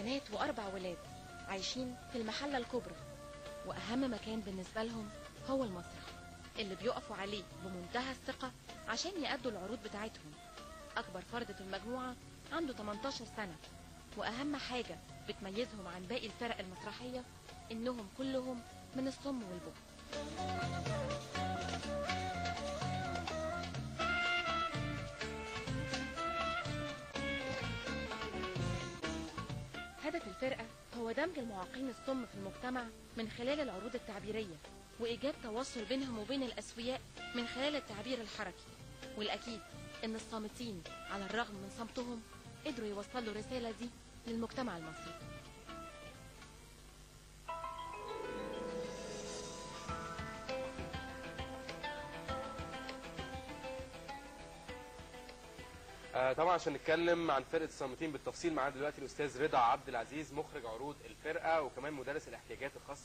بنات و4 ولاد عايشين في المحلة الكبرى، وأهم مكان بالنسبة لهم هو المسرح اللي بيقفوا عليه بمنتهى الثقة عشان يأدوا العروض بتاعتهم. أكبر فرد في المجموعة عنده 18 سنة، وأهم حاجة بتميزهم عن باقي الفرق المسرحية إنهم كلهم من الصم والبكم. هدف الفرقة هو دمج المعاقين الصم في المجتمع من خلال العروض التعبيرية، وإيجاد تواصل بينهم وبين الأسوياء من خلال التعبير الحركي. والأكيد إن الصامتين على الرغم من صمتهم قدروا يوصلوا الرسالة دي للمجتمع المصري. طبعا عشان نتكلم عن فرقه الصامتين بالتفصيل معانا دلوقتي الاستاذ رضا عبد العزيز، مخرج عروض الفرقة وكمان مدرس الاحتياجات الخاصة